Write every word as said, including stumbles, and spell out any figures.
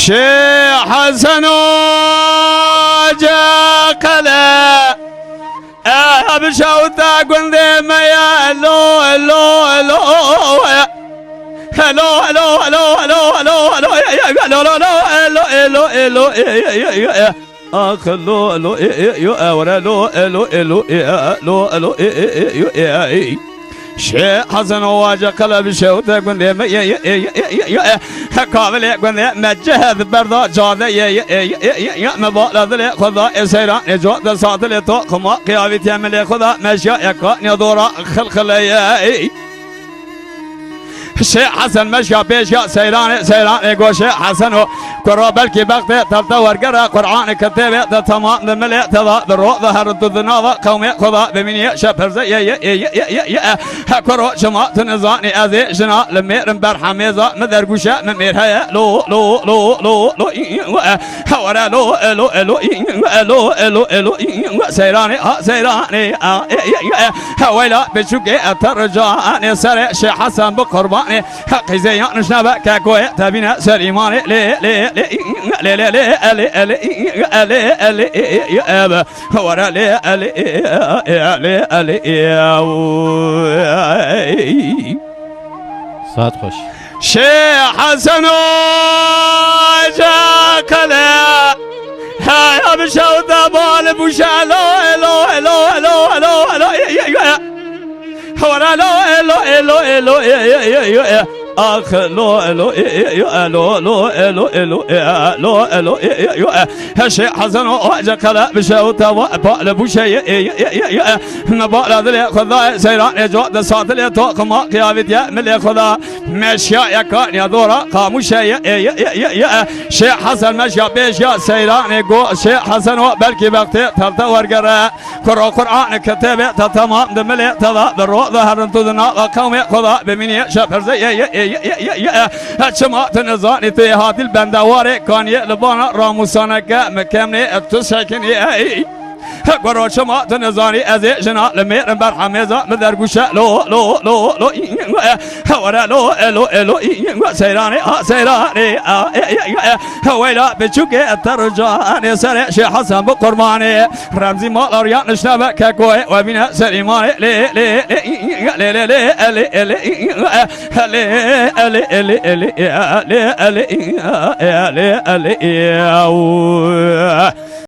Şêx Hesen Hoca Qele, e, bi şewta gundê me ye, lo, lo, lo, e. Hello, hello, hello, hello, hello, hello, yeah, yeah, hello, hello, hello, hello, hello, yeah, yeah, yeah, yeah, yeah. Ax, lo, lo, e, e, yo, e, were, lo, e, lo, e, lo, e, e, lo, e, lo, e, e, e, yo, e, e, e. Şêx Hesen Hoca Qele bi şewte gundê me, ye, ye, e, ye, ye, ye, yo, e. He, kavilê gundê me cehd berda cade, ye, ye, e, ye, ye, ye, ye. Me bala dilê xwe da, e, seyran, e, cade satilê to, xima qiyavîtiye milê xwe da, meşya, e, kaniya dora, xil, xile, ye, e. Şêx Hesen meşka pêşka seyranê, seyranê go Şêx Hesen o. Kuro belkî bextê tev te wergere, Qur'anê kitêbê te temam di milê te da, bi ro de herin tu di nava qewmê xwe da, bimînî şeperze ye, ye, ye, ye, ye, ye, ye. He kuro çima tu nizanî ez ê jina li mêr im berhemêza, mi dergûşe mi mêr heye, lo, lo, lo, lo, lo, i, i, e. Hewere lo, e, lo, e, lo, i, i, e, lo, e, lo, e, lo, i, i, e, seyranê, ha, seyranê, a, e, e, e, e. Heweyla biçûkê, e, te ricanê serê Şêx Hesen bi qurbanê. He qîzê yanlış nebe, kekoyê te bîne ser îmanê. Lê, lê, lê, i, i, lê, lê, lê, e, lê, e, lê, i, i, e, lê, e, lê, e, e, e, e, e, hewere lê, e, lê, e, e, e, lê, e, lê, e, e, e, e. Saet xweş. Şêx Hesen Hoca Qele, heya bi şewte bal bûşe, lo, lo, lo, lo, lo, lo, ye, ye, ye. Hora lo, lo, lo, lo, ye, ye, ye, ye, ye. Ax, lo, lo, ye, ye, ye, lo, lo, lo, lo, ye, lo, lo, ye, ye, ye. He Şêx Hesen Hoca Qele bi şewte va, bal bûşe, ye, ye, ye, ye, ye. Me bala dilê xwe da, seyranê cade satilê to, xima qiyavîtiye milê xwe da. Meşya ye kaniya dora qamûşe ye, e, ye, ye, ye, ye. Şêx Hesen meşya pêşya seyranê go, Şêx Hesen o belkî bextê tev te wergere. Kuro Qur'anê kitêbê te temam di milê te da, bi ro de herin tu di nava qewmê xwe da, bimînî şeperze ye, ye, e, ye, ye, ye, ye. He çima tu nizanî tu yê hatî li bendewarê kaniyê li bana ramûsaneke mi kemnê tu sekinî, ey. He kuro çima tu nizanî ez ê jina li mêr im berhemêza mi dergûşe lo, lo, lo, lo, i, i, e, hewere lo, e, lo, e, lo, i, i, e, seyranê, a, seyranê, a, e, e, e, heweyla biçûkê, e, te ricanê serê Şêx Hesen bi qurbanê. Remzî mala riya nişnebe kekoyê we bîne ser îmanê. Lê, lê, lê, i, i, e, lê, lê, lê, e, lê, e, lê, i, i, e, he, lê, e, lê, e, lê, e, lê, e, lê, e, lê, i, e, lê, e, lê, e, u.